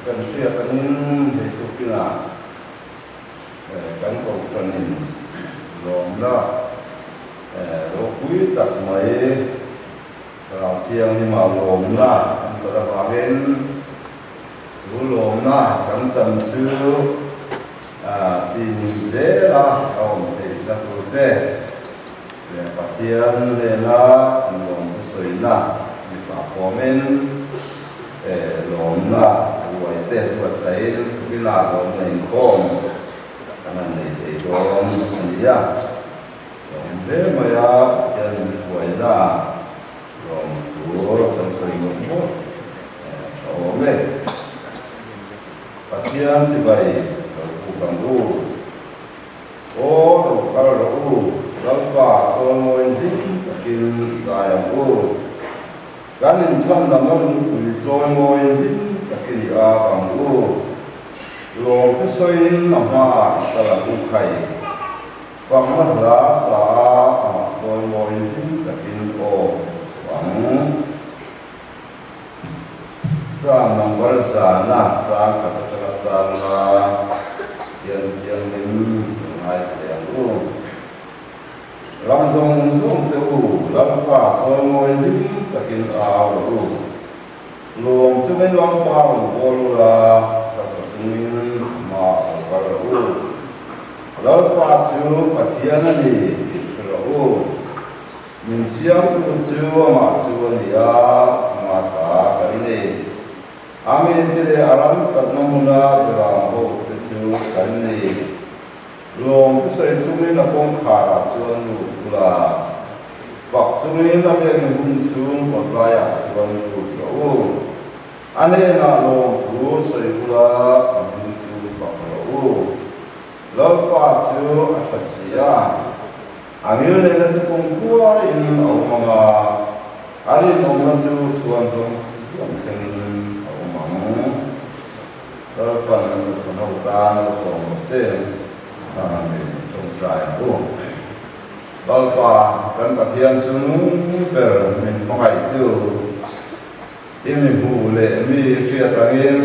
Kan hriat angin hei tukinah kan kohhranin lawmna ropui tak mai Thlarau Thianghlima lawmna kan chan avangin chu lawmna kan chan chu tin zela a awm theihna turte leh Pathian hnena lawm thusawina mipa fawmin Lawmna ruai te buatsaih rinah lawmna inkhawm kan han nei thei dawn a ni a. Lawm hle mai a, Pathian min hruaina lawm thu kan sawi mawlh mawlh tha awm e. Pathian chibai lo buk ang u. Aw lo kal rawh u, Lalpa chawimawiin hlim takin zai ang u. Kan inchhan lam a lungpui chawimawiin hlim takin i ap ang u. Lawm chu sawiin a hmaah i kal ang u khai. Fakna hla sa a amah chawimawiin hlim takin aw i chhuah ang. Psalm number zana chang khat atanga changa thian thianghlim kan ngaithla ang u. Ram zawng zawng te u, Lalpa chawimawi hlim takin au rawh u. Lawm chungin Lalpa rawn bawl u la, hmasa chungin hma lo kal rawh u. Lalpa chu Pathian a ni tih hre rawh u. Min siamtu chu amah chu a ni a, amah ta kan ni. A mite leh a ram tatna hmuna beram ho te chu kan ni. Lawm thusawi chungin a kawngkharah chuan lut ula, fak chungin a biakinn hun chhung kawt laiah chuan lut rawh u. A hnenah lawm thu sawi ula, a hming chu fak rawh u. Lalpa chu a hre si a, a ngilneihna chu kumkhuain a awm ang a, a rinawmna chu chhuan zawng zawng thlengin a awm ang. Lalpan an upa ho tan a sawm rawh se, Amen. Tawngtai ang u. Lalpa, kan Pathian chu nung ber min hmangaihtu, i mi hmuh leh mi i hriat angin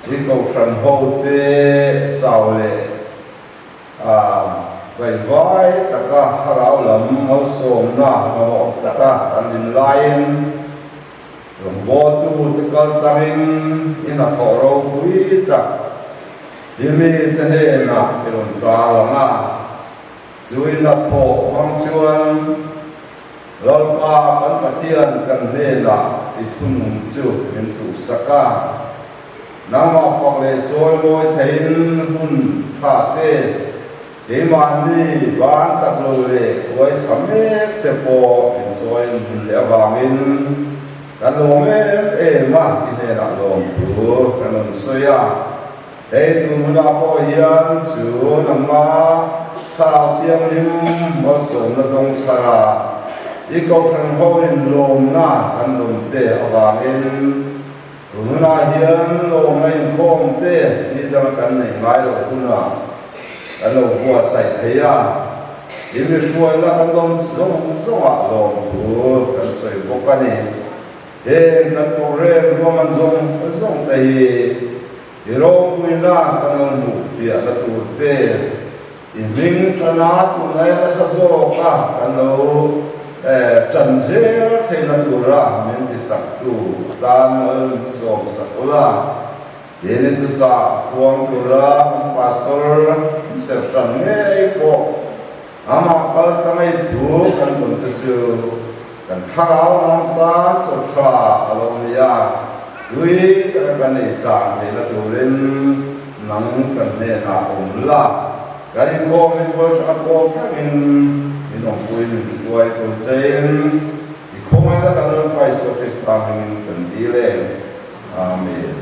i kohhran hote chau leh a vaivai taka thlarau lam malsawmna mamawh taka kan din laiin, Rawngbawltu te kal tangin i hnathawh ropui tak i mite hnenah i rawn tarlang a, chu i hnathawh hmang chuan Lalpa kan Pathian kan hnenah i thunung chu min tuhsak a, nangmah fak leh chawimawi theiin hun tha te Keimahni ban chak lo leh uai thla mek te pawh min chawi hun leh avangin kan lawm em em a, i hnenah lawmthu kan rawn sawi a. Hei tun hunah pawh hian chu nangma Thlarau Thianghlim malsawmna dawng thara i Kohhran hoin lawmna kan dawn te avangin Tun hunah hian lawmna inkhawm te ni danga kan nei ngai loh hunah kan lo buatsaih thei a, i mi hruaina kan dawn zawng zawngah lawmthu kan sawi bawk a ni. Heng kan program ruahman zawng zawng te hi i ropuina kan lo hmuh fiahna tur te, I hming tana tunlai nasa zawka kan lo tan zel theihna tura min ti chaktu atan mal min sawm sak ula. Keini chu chah kuang tura kan pastor min serh hran ngei pawh amah kal ta ngei thu kan tawn te chu kan thlarau lam tan chaw tha a lo ni a, tui taka kan ei tlang theihna turin nang kan hnenah awm la, kan inkhawm in bual tha khawm thlengin min awmpui min hruai tur chein i khawngaihna kan Lalpa Isua Krista hmingin kan dil e. Amen.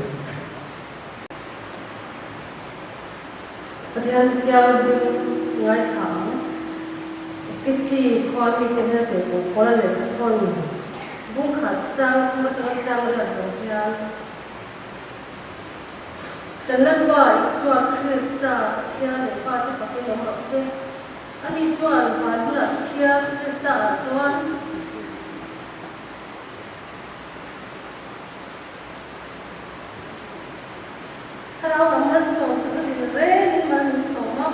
Pathian Thianghlim ngaithla ang. Efesi khua mite hmel tel pawh Paula lehkha thawn bung khat chang thum atanga chang riat zawh hian kan Lalpa Isua Krista Pathian leh Pa chu fakin awm rawh se. Ani chuan van hunah te khian Krista ah chuan. Thlarau lam malsawmsakna tinrengin mal min sawm a,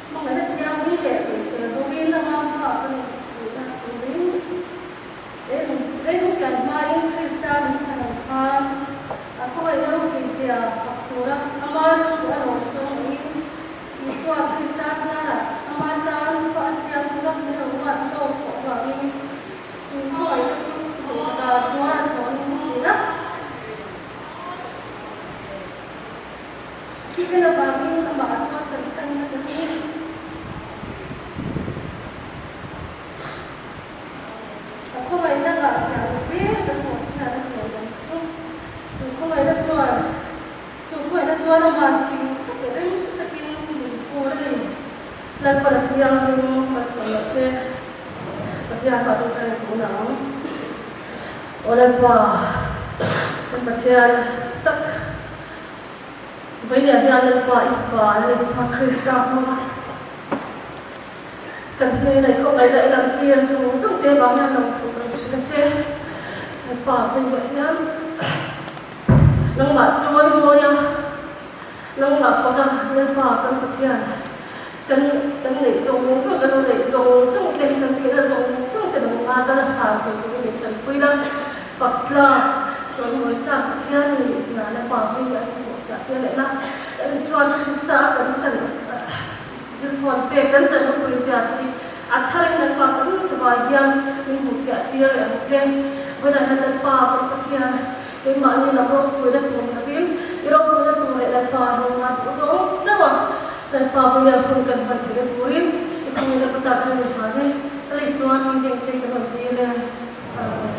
hmangaihna thianghlim leh sawisel bawkin ama hmaah kan inthihna turin leilung pian hmain Krista min thlan ang khan a khawngaihna ropuizia fak tura ama lungduh a lawm zawng angin Isua Krista zarah ama tan fa a siam tura min lo ruat lawk tawh avangin chu khawngaihna chu hlawhta chuan a thawn ni a. Thisen avangin amah chuan kan tlanna ta chu a khawngaihna ngah siam zel kan hmuh chhiat a thei ang chu. Chu khawngaihna chuan chu khawngaihna chuan amah fing tak leh remhre takin min phur a ni. Lalpan a thianghlim malsawm rawh se. Pathian pah tawngtai a tun ang. Aw Lalpa, kan Pathian tak vawinia hian Lalpa i Fapa Lal Isua Krista hmanga kan hnena i khawngaihna i lantir zawng zawng te vang hian lo thu kan hrilh a che. Lalpa vawinia hian nangmah chawi mawi a, nangmah faka Lalpa kan Pathian Kan kan neih zawng zawng, kan lo neih zawng zawng te, kan theihna zawng zawng te nangma tan a hlan thei turin min tanpui la, fak tlak, chawimawi tlak Pathian nih zia la pa vui a hmuh fiah tir leh la, Lal Isua Krista a kan chan thil thawn pek kan chan ropui zia te hi a tharin Lalpa kan zavai hian min hmuh fiah tir leh ang che. Vawiinah hian Lalpa kan Pathian keimahni lam ropuina tur lovin i ropuina tur leh Lalpa rawng a duh zawng chauh a. Lalpa vawiin hun kan hman theihna turin i khawngin a kutah kan rawn hlan e. A lei chuan min heng te kan rawn dil e. Amen.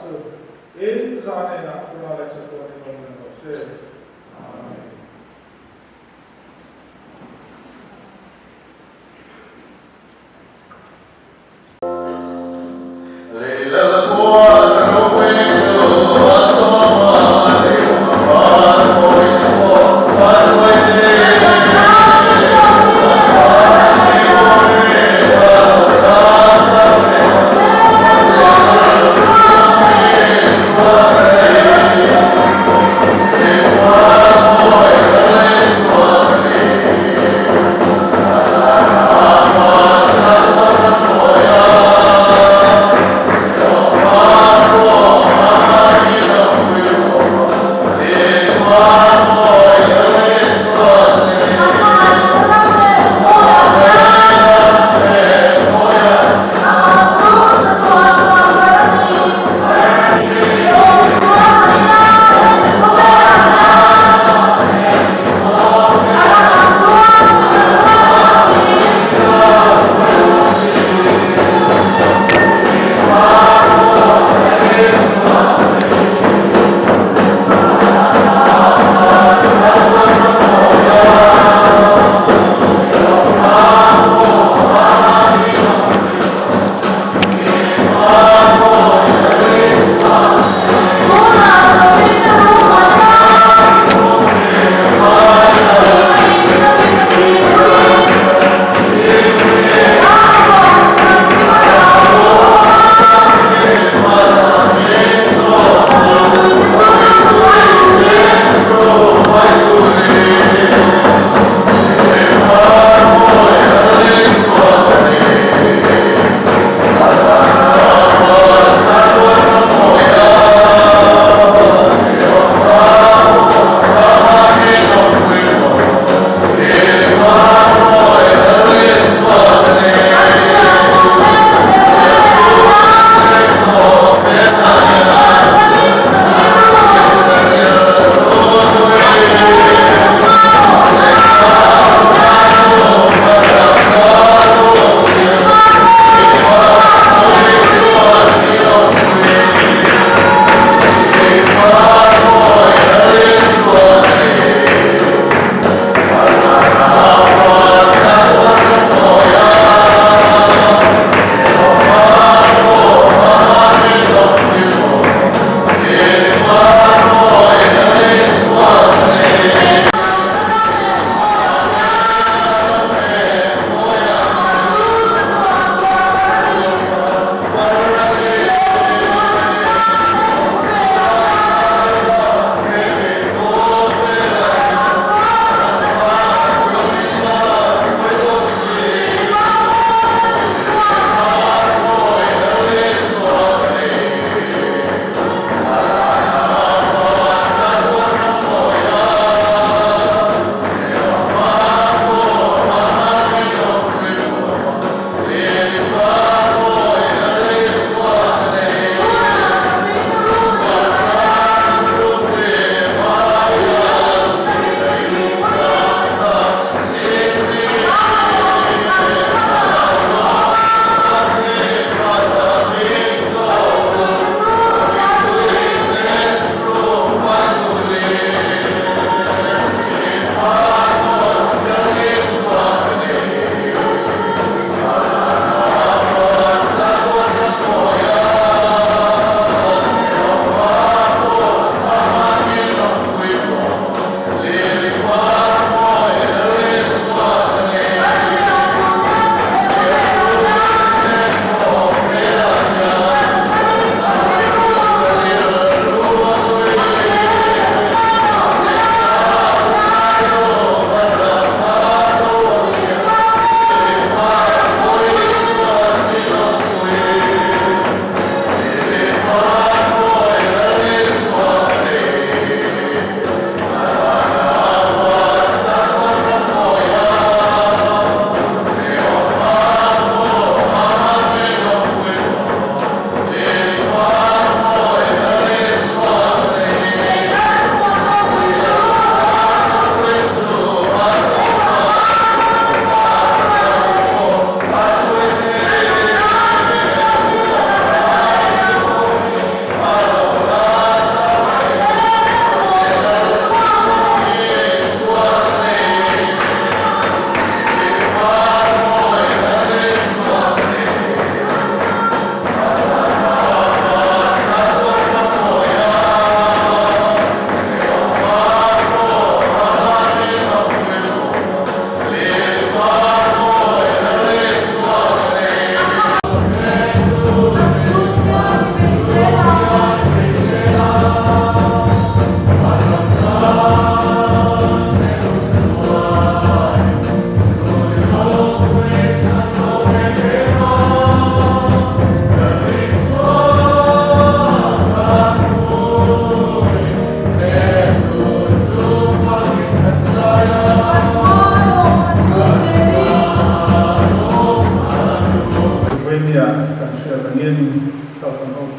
chu in zahnenah tunah leh chatuanin awm reng rawh se. Amen.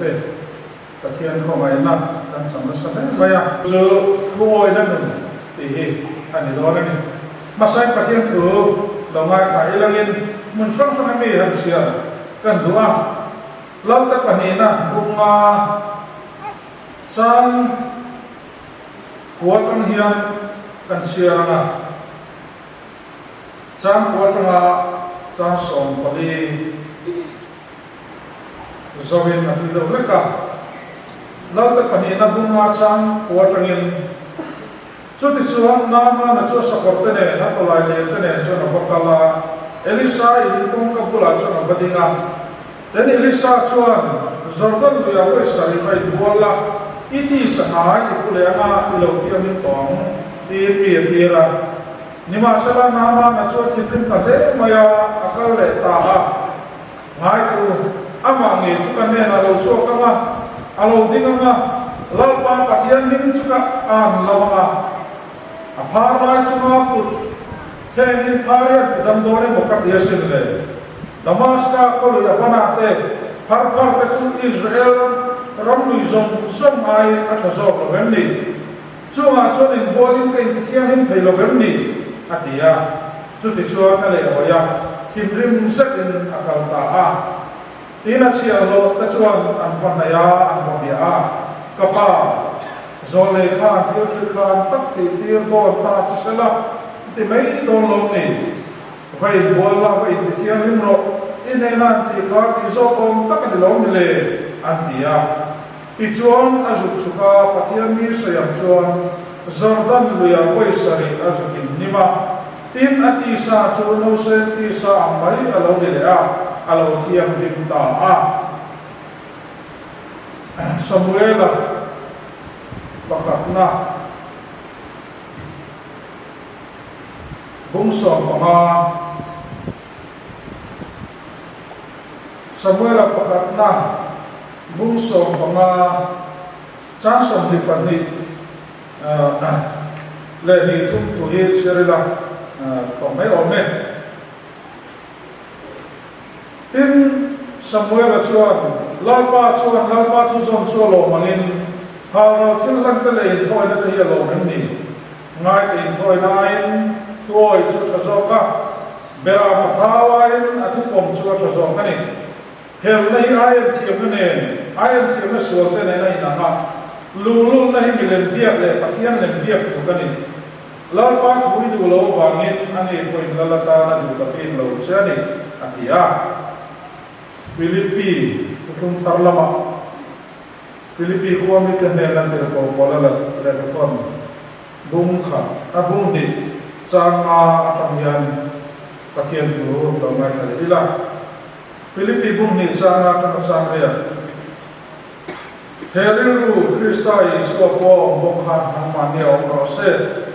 te Pathian khawngaihna kan chang nasa hle mai a. Chu thuawina nun tih hi a ni dawn a ni. Hmasain Pathian thu lo ngaithla ilangin hmun hrang hranga mi han chhiar kan duh a. Lalte pahnihna bunga chang kua tang hian kan chhiar ang a. Chang kua tanga chang 14 Zoin a tui deuh hlek a. Lalte pahnihna bunga chang kua tangin Chutichuan Naamana chu a sakawr te nen, a tawlai lian te nen chuan a va kal a, Elisa in kawngka bulah chuan a va ding a. Ten Elisa chuan, Jordan luiah vawi sarih va inbual la, i ti sangai i pu leh anga i lo thiangin tawh ang, tiin mi a tir a. Nimahsela Naamana chu a thinrim ta hle mai a, a kal leh ta a. Ngaitu, amah ngei chu ka hnenah lo chhuak ang a, a lo ding ang a, Lalpa Pathian hming chu ka an lo ang a, a phar lai chunga kut thengin phar hian ti dam dawn emaw ka ti asin le. Damaska khawlui a banah te phar phar te chu Israel ram lui zawng zawng aiin a tha zawk lo vem ni? Chungah chuan inbualin ka intithianghlim thei lo vem ni? a ti a. Chutichuan a lehhawi a, thinrim zetin a kal ta a. Tin a chhiahhlawh te chuan an va hnaih a, an va bia a, Ka pa, zawlnei khan thil thil khan tak tih tir dawn ta che se la, i ti mai dawn lo ni. Va inbual la, va intithianghlim rawh, i hnena an tih kha tih zawk awm tak a ni lo ni le, an ti a. Tichuan a zuk chhuk a, Pathian mi sawi ang chuan Jordan luiah vawi sarih a zuk in hnim a, tin a tisa chu nausen tisa ang mai a lo ni leh a, a lo thianghlim ta a. Samuela pakhatna bung 15. Samuela pakhatna bung 15 chang 22 leh hnih thum thu hi chhiar ila tawh mai awm e. Tin, Samuela chuan, Lalpa chuan Lalpa thu zawm chu a lawm angin, halral thil hlan te leh inthawina te hi a lawm em ni? Ngaite inthawina aiin thuawi chu a tha zawk a, berah pathau aiin a thupawm chu a tha zawk a ni. Helna hi ai an thiamna nen, ai an thiamna sual te nen a inang a, luhlulna hi milem biak leh Pathian lem biak tluk a ni. Lalpa thu i duh lo avangin ani pawhin lal atan a duh ta bik lo che a ni, a ti a. Philippi thuthlung thar lamah Philippi khua mite hnen an tirh ko Paula lehkha thawn bung khat a bung hnih chang nga atang hian Pathian thu lo ngaithla leh ila. Philippi bung hnih changa atanga chang riat. He rilru Krista Isua pawh a awm bawk kha nangmahni a awm rawh se.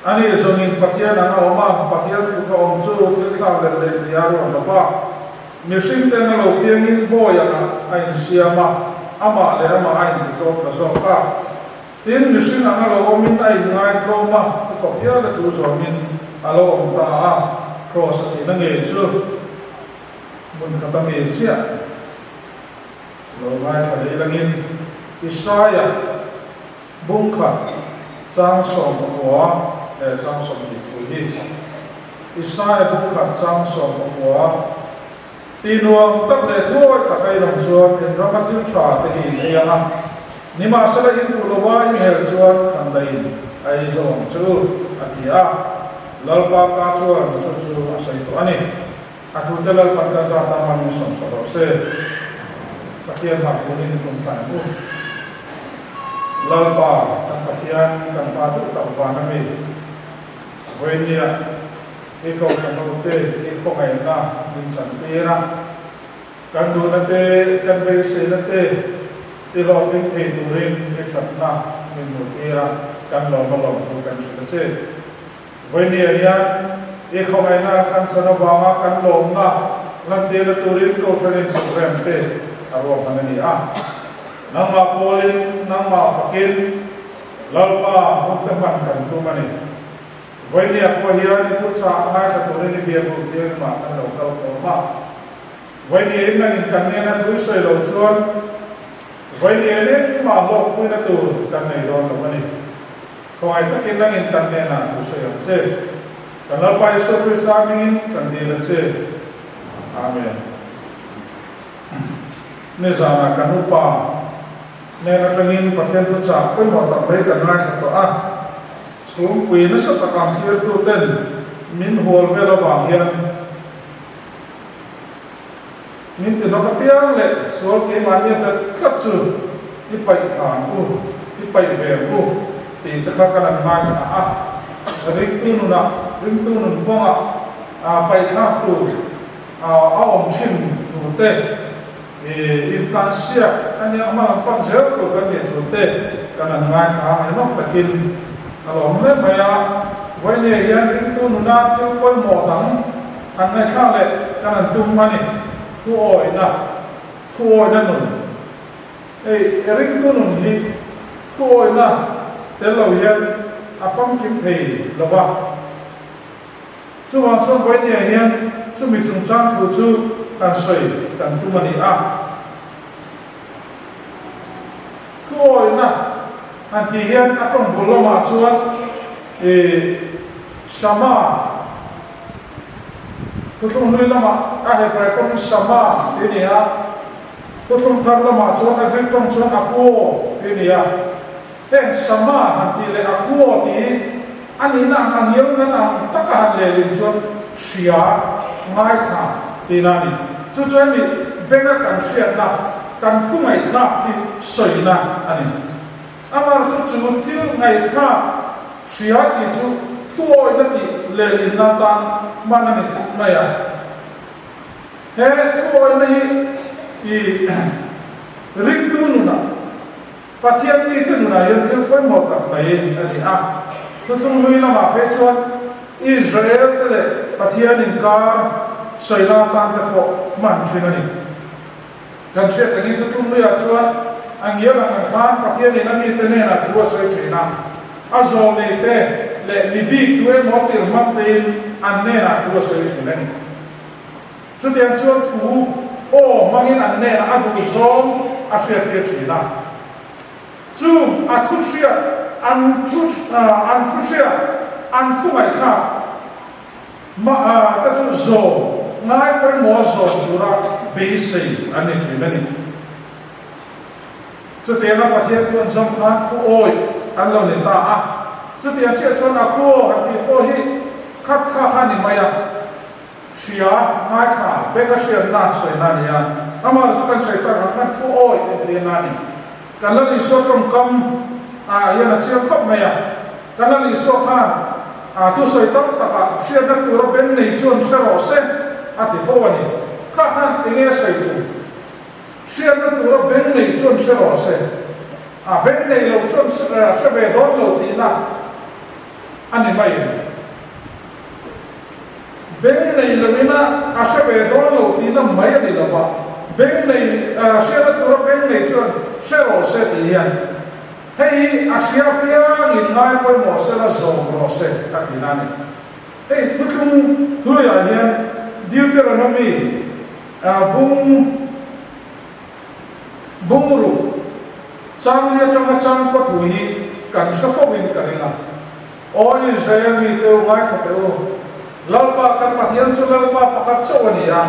Ani zawngin Pathian ang a awm a, Pathian tluk a awm chu thil thlak let leh tih a ruat lo va. Mihring ten a lo piangin bawi angah a insiam a, amah leh amah a intitlawm ta zawk a. Tin, mihring ang a lo awmin a inngai tlawm a, thukhawp hial a thu zawmin a lo awm ta a, Kraws a tihna ngei chu. Hmun khat a mi chiah lo ngaithla leh langin Isaia bung khat chang 19 leh chang 20 pui hi Isaia bung khat chang 19 Ti nuam tak leh thuawi tak a inawm chuan in rama thil tha te hi in ei ang a, nimahsela in duh lova in hel chuan khandaiin a ei zawh ang chu, a ti a. Lalpa ka chuan chu chu a sawi tawh a ni. A thute Lalpan kan zat a hmangin sawmsaw rawh se. Pathian hak turin i tum tlai u. Lalpa, kan Pathian, kan Pa duh tak van a mi. Vawinia i kohhran hote i khawngaihna min chantir a. Kan duhna te, kan beiseina te i hlawhtling thei turin i thatna min hmuhtir a, kan lawm a lawm thu kan hrilh a che. Vawinia hian i khawngaihna kan chan avanga kan lawmna lantirna turin Kohhranin programme te a ruahman a ni a. Nangmah pawlin, nangmah fakin Lalpa hun te hman kan tum a ni. Vawinia pawh hian i thuchah ngaithla turin i biak u thianghlimah kan lo kal khawm a. Vawinia in nangin kan nena thu i sawi loh chuan. Vawiin engmah hlawkpuina tur kan nei dawn lo a ni. Khawngaih takin nangin kan hnenah thu sawi ang che. Kan Lalpa Isua Krista hmingin kan dil a che. Amen. Nizanah kan upa hnen atangin Pathian thuchah pawimawh tak mai kan ngaithla tawh a. Chhungpui nasa tak ang thlirtuten min hual vel avang hian min ti hnawk apiang leh sual keimahni a bet tlat chu i paih thla ang u, i paih ve ang u tih te kha kan han ngaithla a. Ringtu nunah, ringtu nun kawngah paih thlak tur a awm thin thu te, Intlansiak a nia hma lam pan zel tur kan nih thu te kan han ngaithla a, ngaihnawm takin a lawm hle mai a. Vawinia hian ringtu nuna thil pawimawh dang han ngaihthlak leh kan han tum a ni. Thuawihna, thuawihna nun. Hei ringtu nun hi thuawihna tel lo hian a famkim thei lo va. Chuvang chuan vawinia hian chumi chungchang thu chu kan sawi kan tum a ni a. Thuawihna han tih hian a tawng bul lamah chuan ih Shama, thuthlung hlui lamah a Hebrai tawngin Shama tih a ni a, thuthlung thar lamah chuan a Greek tawng chuan Akuo tih a ni a. Heng Sama han tih leh Akuo tih a nihna ang a ngial ngan ang taka han lehlin chuan hria, ngaithla tihna a ni. Chu chuan mi benga kan hriatna, kan thu ngaihthlak hi sawina a ni. Amar chu chu thil ngaihthlak hria tih chu thuawihna tih lehlinna atan hman a ni tlat mai a. He thuawihna hi i ringtu nunah Pathian mite nunah hian thil pawimawh tak mai a ni a. Thuthlung hlui lamah phei chuan Israel te leh Pathian inkar sawi la tan te pawh hman thin a ni. Kan hriat takin thuthlung hluiah chuan a ngial ang ang khan Pathianin a mite hnenah thu a sawi thin a. A zawlnei te leh mi bik tu emaw tir hmang tein an hnenah thu a sawi thin a ni. Chutiang chuan thu aw hmangin an hnenah a duh zawng a hriattir thin a. Chung a thu hriat, an thu an thu hriat, an thu ngaihthlak mah te chu zawm ngai pawimawh zawm tura beisei an ni thin a ni. Chutianga Pathian chu an zawm khan thu awih an lo ni ta a. Chutiang chiah chuan a khu han tih pawh hi khat kha kha a ni mai a. Hria, ngaithla, beng a hriatna sawina a ni a, amah chu kan sawi tak ang khan thu awih entirna a ni. Kan Lal Isua tawngkam ah hian a chiang khawp mai a, kan Lal Isua khan a thu sawi tam takah hriatna tura beng nei chuan hre rawh se a ti fo a ni. Kha khan enge a sawi tur? Hriatna tura beng nei chuan hre rawh se, a beng nei lo chuan hre ve dawn lo tihna a ni mai em? Beng nei loin a a hre ve dawn lo tihna mai a ni lo va, beng nei hriatna tura beng nei chuan hre rawh se tih hian hei hi a hria piangin ngai pawimawh se la zawm rawh se a tihna a ni. Hei thuthlung hluiah hian Deuteronomy bung bungruk changli atanga chang kaw thu hi kan hre fo in ka ring a. Aw Israel mite u, ngaithla teh u, Lalpa kan Pathian chu Lalpa pakhat chauh a ni a,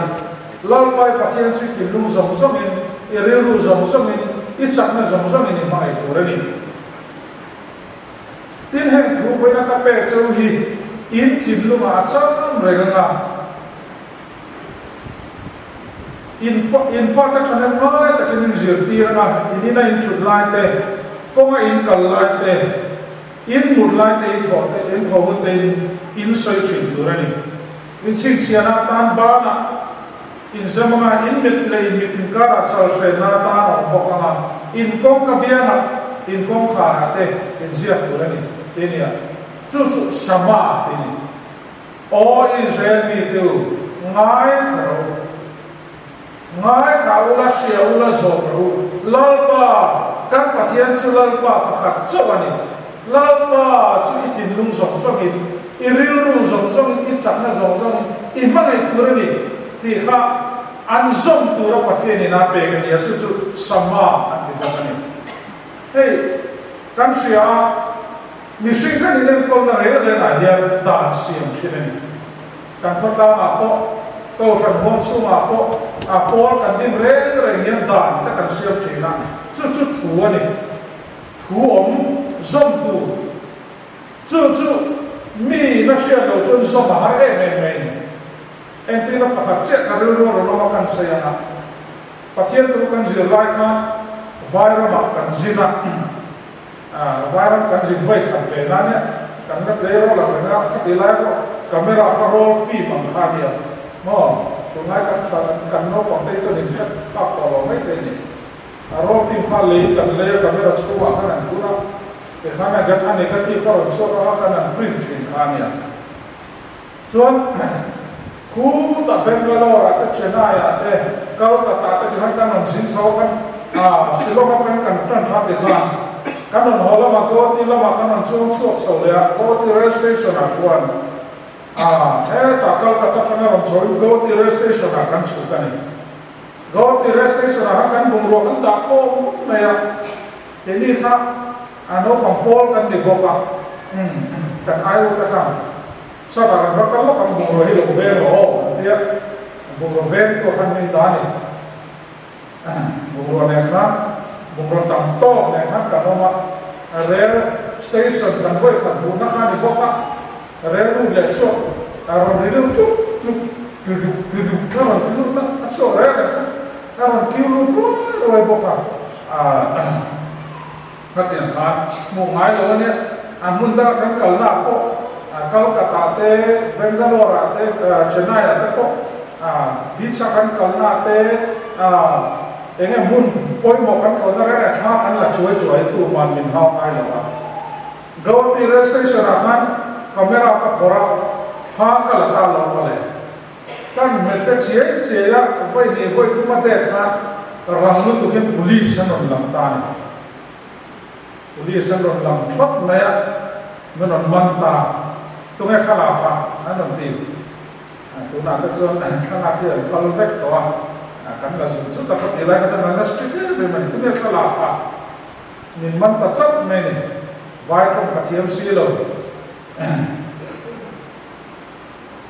Lalpa i Pathian chu i thinlung zawng zawngin, i rilru zawng zawngin, i chakna zawng zawngin i hmangaih tur a ni. Tin, heng thu vawiina ka pek che u hi in thinlungah a cham reng ang a, in in fate thahnem ngai takin in zirtir ang a, in ina in thut lai te, kawnga in kal lai te, In mut lai te in thawh te in thaw hun te in in sawi thin tur a ni. In chhinchhiahna atan banah in zam anga in mit leh in mit inkarah chal hrenna atan a awm bawk anga in kawngka bianah in kawngkharah te in ziak tur a ni ti nia. Chu chu Shama ti ni. Aw Israel mite u, ngaithla rawh u. Ngaithla ula, hria ula, zawm rawh u. Lalpa, kan Pathian chu Lalpa pakhat chauh a ni. Lalpa chu i thinlung zawng zawngin, i rilru zawng zawngin, i chakna zawng zawngin i hmangaih tur a ni tih kha an zawm tura Pathianin a pek a ni a, chu chu Sama an ti bawk. Kan hria a, mihring kan inenkawlna reng rengah hian dan siam thin a ni. Kan khawtlangah pawh, Kohhran huang chhungah pawh a pawl kan din reng reng hian dan te kan siam thin a, chu chu thu a ni. Thu awm zawm tur. Chu chu mi in a hriat loh chuan zawm a har em em mai a ni. Entirna pakhat chiah ka rilru a rawn awm a kan sawi ang a, Pathian thu kan zir lai khan Vairamah kan zin a, Vairam kan zin vawi khat ve na nia, kan la tlei rawh lo reng a, khati lai pawh camera kha roll film ang kha a nia maw, tunlai kan tha kan naupang te hi chuan in hre phak tawh lo mai te a ni, a roll film kha lei kan lei a camera chhungah khan an phun a, tikhan a a negative a rawn chhuak a khan an print thin kha a nia. Chuan khutah Bangalore ah te Chennai ah te Kolkata te tikhan kan rawn zin chho a kan ah Shillong atangin kan tan tha tikhan kan rawn haw lamah Guwahati lamah kan rawn chuang chhuak chho leh a Guwahati rail station ah khuan ah hetah Kolkata atanga rawn chho in Guwahati rail station ah kan chhuk a ni. Guwahati rail station ah khan kan bungrua kan dah khawm mai a keini kha a naupang pawl kan ni bawk a umm kan aiawh te khan Sava kan va kal lawk ang bungraw hi lo veng rawh aw an tia, bungraw veng tu khan min dah a ni. Bungraw nen khan bungraw tam tawk nen khan kan awm a, rel station kan vawi khat hmuhna kha a ni bawk a, rel lut leh chhuak a rawn ri lut tluk tluk tluk tluk a rawn ti lut a, a chhuak rel leh kha a rawn kiu lut ruai ruai bawk a. Hetiang khan hmuh ngai lo a nia, a hmun danga kan kalna ah pawh Kolkata te, Bangalore ah te, Chennai ah te pawh beach a kan kalna ah te eng nge hmun pawimawh kan tlawhna reng reng thla kan la chuai chuai tuman min hau ngai lo a. Guwahati rail station ah khan camera ka phawrh a, thla ka la ta lo mawle. Kan hmet te chiai chiai a, vawi hnih vawi thum a det khan rang lutuk hian police an rawn lang ta a ni. Police an rawn lang thawt mai a, min rawn man ta. Tunge thlalak kha an rawn ti. Tunah te chuan thlalak hi an phal vek tawh a, kan la zut zut a kha ti lai kha chuan an la strict em em a ni. Tunge thlalak kha min man ta chauh mai a ni. Vai tawng ka thiam si lo.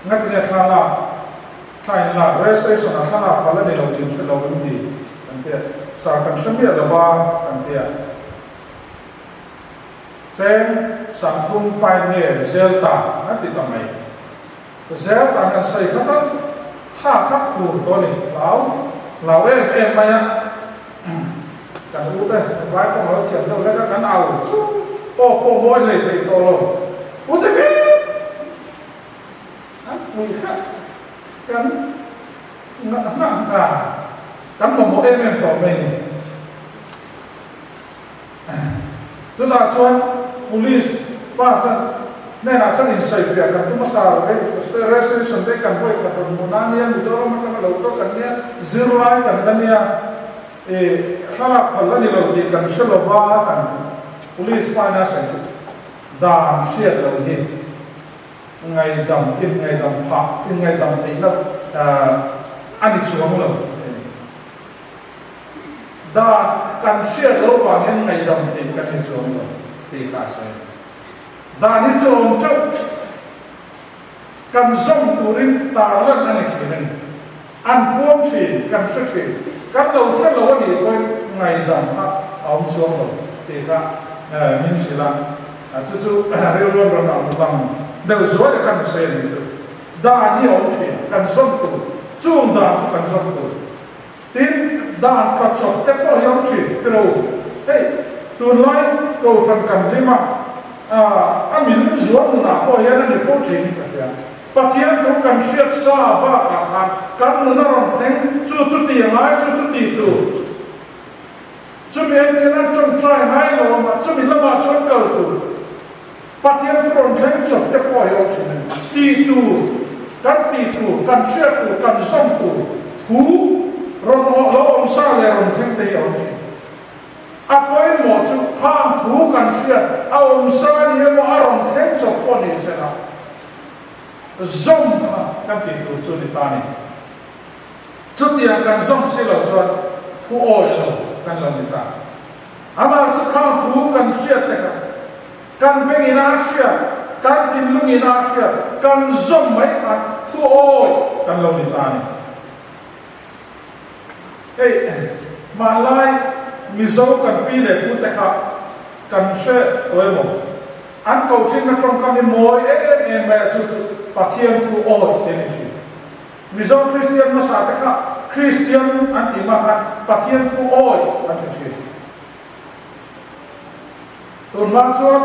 Ngatinge thlalak thla in lak rail station ah thlalak palh a ni lo tih hre lo an ti kan tia sa kan hre miah lo va kan tia cheng sangthum fine nge zel tan an ti ta mai zel tan an sawi kha chuan tha kha khur tawh a ni hlau hlau em em mai a kan u te vai pawh lo thiam deuh hlek a kan au chu aw pawh mawi hlei thei tawh lo u te vek An pui kha kan ngah ngah kan mamawh em em tawh mai ni. Chutah chuan police pa chuan hnenah chuan insawifiah kan tum a sa rail station te kan vawi khat rawn hmuh nan nia Mizoram atanga lo kal kan nia zirlai kan la nia i thlalak phal a ni lo tih kan hre lova kan police pa ina sawi chu dan hriat loh hi. Ngaihdam, inngaidam phah, inngaidam theihna a ni chuang lo a ni. Dan kan hriat loh vangin ngaihdam theih kan ni chuang lo tih kha a sawi a ni. Dan hi chu awm teuh, kan zawm turin tarlan a ni thin a ni. An puang thin, kan hre thin, kan lo hre lo a nih pawhin ngaihdam kha a awm chuang lo tih kha min hrilh a. Chu chu rilruan rawn ang lang deuh zuai a kan sawi a nih chu. Dan hi a awm thin, kan zawm tur, chung dan chu kan zawm tur. Tin, dan tla chawp te pawh hi a awm thin, tilo hei tunlai Kohhran kan hlim a, a milim zual nunah pawh hian a ni fo thin hi ka hria. Pathian thu kan hriat sa bakah khan kan nun a rawn thleng, chu chu ti a ngai, chu chu ti tur. Chumi entir nan tawngtai ngai lo a, chumi lamah chuan kal tur. Pathian thu rawn thleng chawp te pawh hi awm thin a ni. Ti tur, kan ti tur, kan hriat tur, kan zawm tur thu rawn awh lo awm sa leh rawn thleng te hi a awm thin. A pawimawh chu khang thu kan hriat a awm sa a ni emaw a rawn thleng chawp pawh ni se la, zawm kha kan tih tur chu ni ta a ni. Chutiang kan zawm si lo chuan thu awi lo kan lo ni ta. Amah chu khang thu kan hriat te kha kan bengin a hriat, kan thinlungin a hriat, kan zawm mai khan thu awi kan lo ni ta a ni. Hei, hmanlai Mizo kan pi leh pu te kha kan hre tawh emaw? An ko thin na tawngkam hi mawi em em mai a, chu chu Pathian thu awi te ni thin. Mizo Kristian hmasa te kha Kristian an tih hma khan Pathian thu awi an ti thin. Tun hma chuan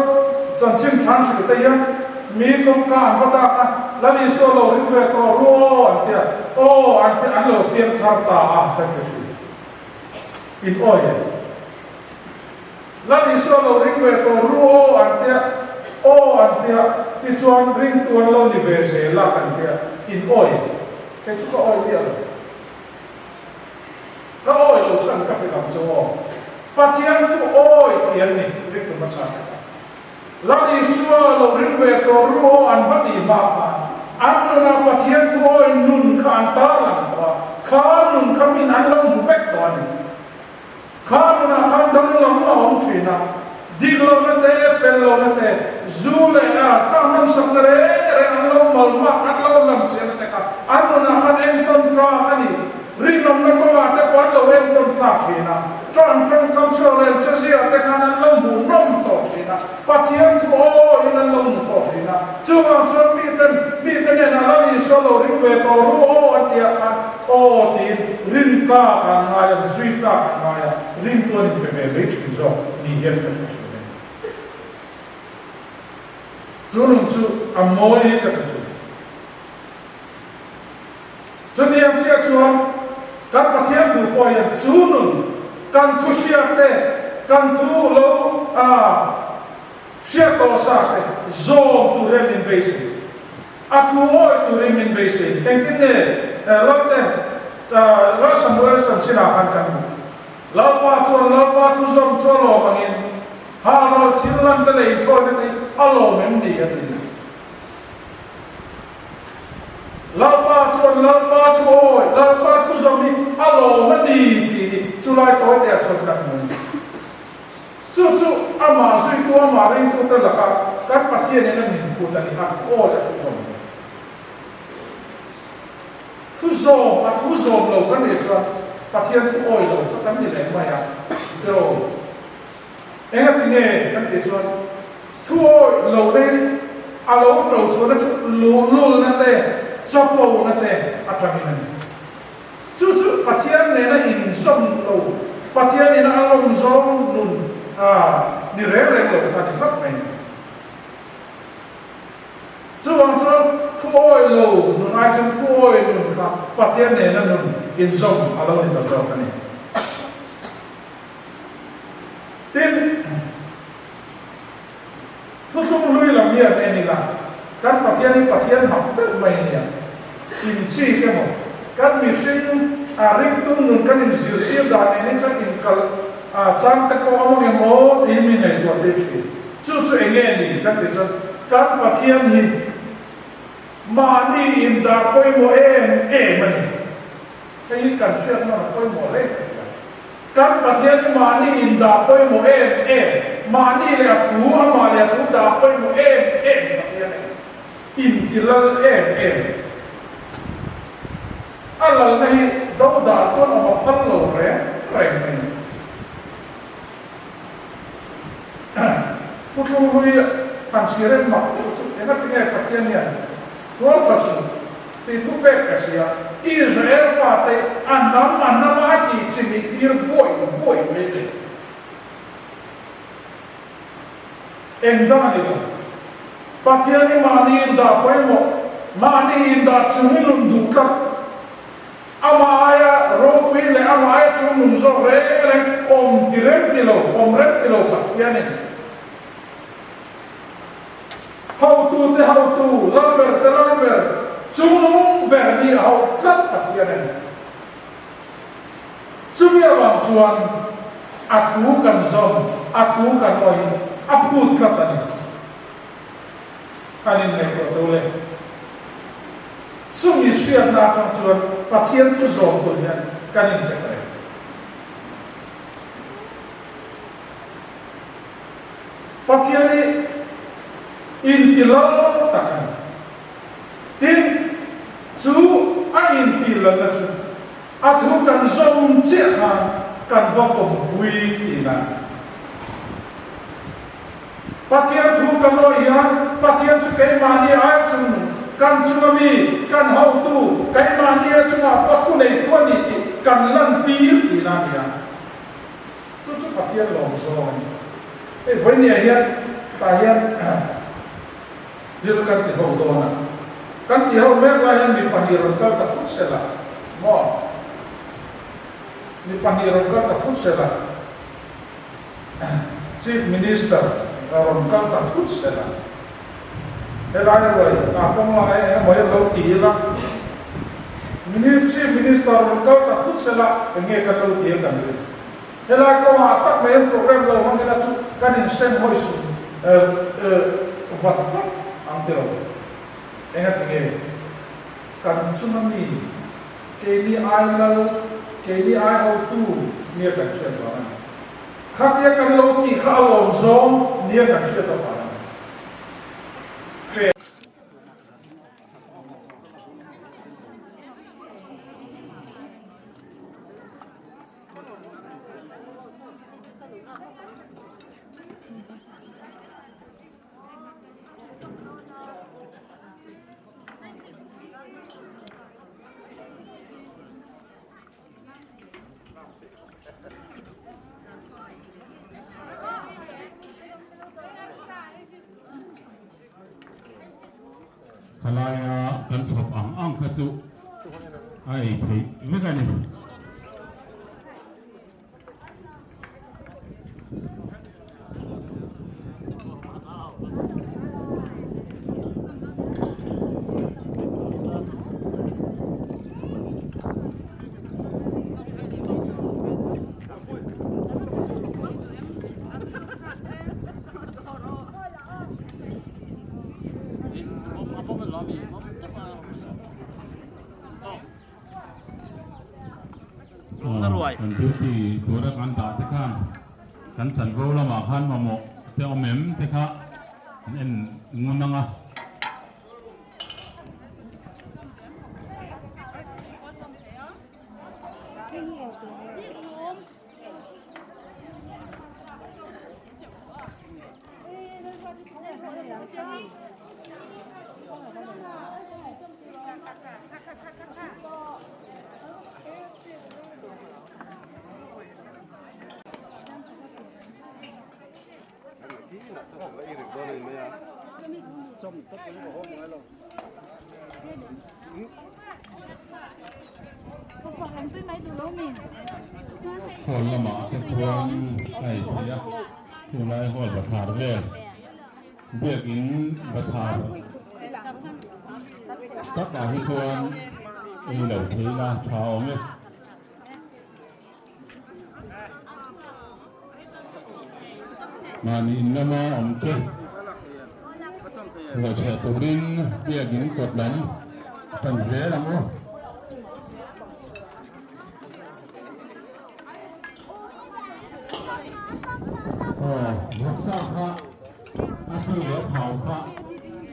chanchin than hrilh te hian mi kawngka an va tak a, Lal Isua lo ring ve tawh ru aw an tia, aw an ti an lo piang thar ta a kan ti thin. In awi em? Lal Isua lo ring ve tawh ru aw an tia, aw an tia, tichuan ringtu an lo ni ve zel a kan tia, in awi em? Kei chu ka awi miah lo. Ka awi lo chhan ka hrilh ang chu aw. Pathian chu awi ti an ni, ringtu hmasa te kha. Lal Isua lo ring ve tawh ru aw an va tih hma khan an nunah Pathian thu awi nun kha an tarlang tawh a, kha nun kha min an lo hmu vek tawh a ni. Kha nunah khan danglam a awm thin a, dik lohna te, fel lohna te, zu leh a kha hmansak na reng reng an lo malmak, an lo lam chiahna te kha an nunah khan entawn tlak a ni. Rinawmna kawngah te pawh an lo entawn tlak thin a, ṭan ṭawngkam chhuak leh chezia te khan an lo hmuhnawm tawh thin a, Pathian thu awiin an lo hmu tawh thin a. Chuvang chuan miten mite hnenah Lal Isua lo ring ve tawh ru aw an tih ah khan aw tiin rin tlak an ngai a, zui tlak an ngai a, rintu an inpe ve mai thin zawk ni hian ka hre thin e. Chu nun chu a mawi hi ka ti thin. Chutiang chiah chuan kan Pathian thu pawh hian chu nun kan thu hriat te, kan thu lo a hriat tawh sa te zawm tur hian min beisei. A thu awi turin min beisei. Engtin nge Lote Lal Samuel chanchinah khan kan hmuh? Lalpa chuan Lalpa thu zawm chu a lawm angin halral thil lan te leh inthawina te hi a lawm em ni? a ti. Lalpa chuan Lalpa thu awi, Lalpa thu zawm hi a lawm a ni tih hi chulai tawitea chuan kan hmu a ni. Chu chu amah zuitu, amah ringtute laka kan Pathianin a min phut a ni, a thu awi a thu zawm lo. Thu zawm, a thu zawm lo kan nih chuan Pathian thu awi lo kha kan ni leh mai a, tiraw? Engati nge kan tih chuan thu awi lo nei a lo to chhuahna chu luhlulna te, chawpona te atangin a ni. Chu chu Pathian nena inzawm lo, Pathian ina a lawm zawng nun a ni reng reng lo kha a ni tlat mai. Chuvang chuan thu awi lo nun ai chuan thu awi nun kha Pathian nena nun inzawm a lo ni ta zawk a ni. Tin, thuthlung hlui lam hian en ila, kan Pathian hi Pathian mak deuh mai a nia. Inchik emaw, kan mihring a ringtu nun kan inzirtir dan nen hi chuan inkal a chang te pawh awm ang em aw tiin mi ngaihtuah tir thin. Chu chu eng nge ni kan tih chuan kan Pathian hi mahni indah pawimawh em em a ni. Hei hi kan hriat hman a pawimawh hle ka hria. Kan Pathian hi mahni indah pawimawh em em, mahni leh a thu, amah leh a thu dah pawimawh em em Pathian a ni. Inti lal em em. A lalna hi do dah chuan awm a phal lo reng reng mai. Thuthlung hlui han chhiar en mak deuh chu engati nge Pathian hian tual khat suh tih thu pek ka sia, Israel fate a hnam a hnama a tih chi nih tir buai buai mai le. Eng dang a ni lo. Pathian hi mahni indah pawimawh, mahni indah chungnun duh tlat. Amah aia ropui leh amah aia chungnun zawk reng reng awm ti rem ti lo, awm rem ti lo Pathianin hotute hotu, lalberte lalber, chungnung ber ni a hauh tlat Pathian a ni. Chumi avang chuan a thu kan zawm, a thu kan awih, a phut tlat a ni. Kan inngaihtuah to le. Chumi hriatna atang chuan Pathian thu zawm tur hian kan inpe ta em? Pathian hi intilal tak a ni. Tin, chu a intihlalna chu a thu kan zawm chiah khan kan va pawmpui tihna a ni. Pathian thu kan awih hian Pathian chu keimahni ai chung, kan chunga mi, kan hotu, keimahni a chungah pathu neitu a ni tih kan lantir tihna a ni a. Chu chu Pathian lawm zawng a ni. Hei vawinia hian tah hian thil kan ti ho dawn a. Kan ti ho mek lai hian mi pahnih rawn kal ta thut sela maw? Mi pahnih rawn kal ta thut sela. Chief Minister rawn kal ta thut sela. Helai ruai a kawng lai eng emaw hian lo ti ila, Chief Minister rawn kal ta thut sela eng nge kan lo ti a kan rin. Helai kawngah tak mai hian program lo hmang ila chu kan insem hawi sum vat vat ang ti lo. Engati nge kan chunga mi keini ai lal, keini ai hotu nia kan hriat vang a ni. Khatia kan lo tih kha a lawm zawng nia kan hriat avang a ni. Khalaia kan chhawp ang ang kha chu a ei theih vek a ni. Kan duty tura kan dah te khan kan chanvo lamah khan mamawh te awm em te kha an en ngun ang a. Hall lamah te khuan a ei theih a, chulai hall bathlar vel biakin bathlar takah hi chuan ei lo thei ila tha awm e. Mahni in lama awm te ruaitheh turin biakin kawt lam pan zel ang u. Aw, vawksa kha a tui leh a thau kha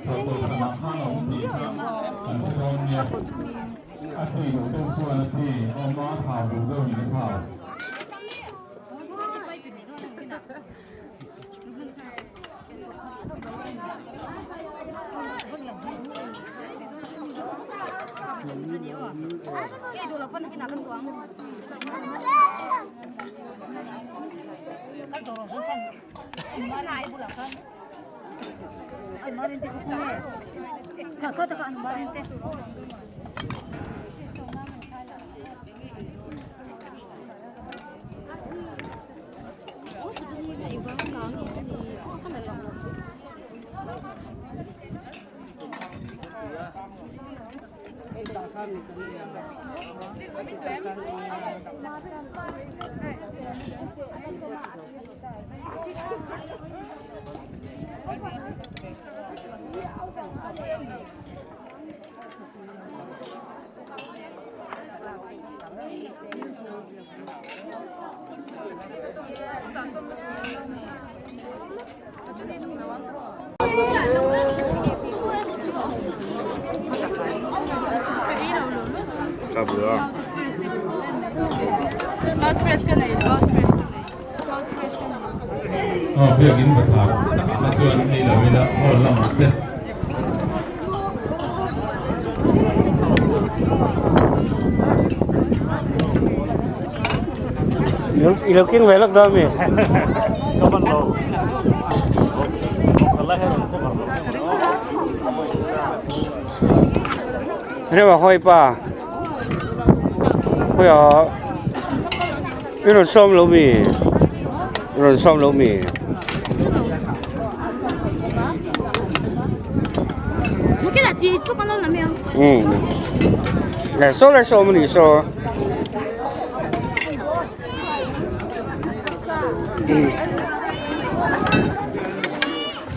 chawhtawlh hranah khan a awm tih kha kan hre dawn nia. A tui duh deuh chuan a tui, a awm a, a thau duh deuhin a thau. Aw biakin bathlar takah kha chuan ei lo ila hall lamah te. I lo keng ve lak dawn mi? Rema hawi pa khawiah i rawn sawm lo mi i rawn sawm lo mi. Um saw lai sawm a nih saw.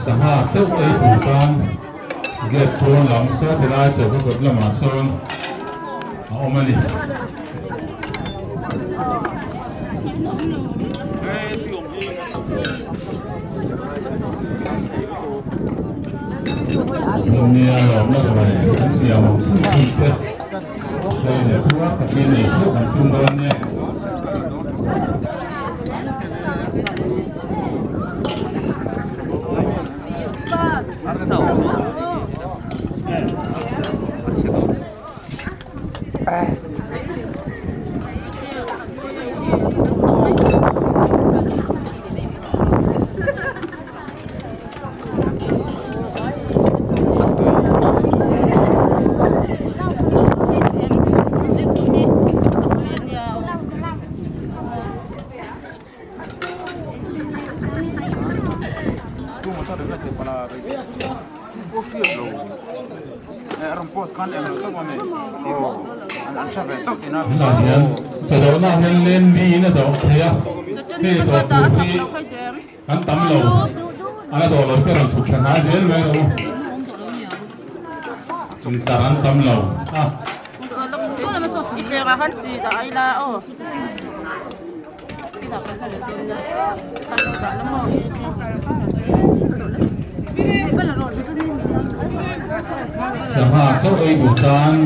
Sangha chauh ei tur tan gate pawn lam saw ti lai chauh ka kawt lamah sawn a awm a ni. Nia lawmna ruai an siam ang chhun chhun te hei leh thua takin ei theuh an tum dawn nia. Tunah hian chawlhna hian len miin a dawh thei a, hei dawh tur hi kan tam lo, a la dawh lo te rawn chhuk thla hnai zel mai rawh u, intlar an tam lo a. Sangha chauh ei duh tan.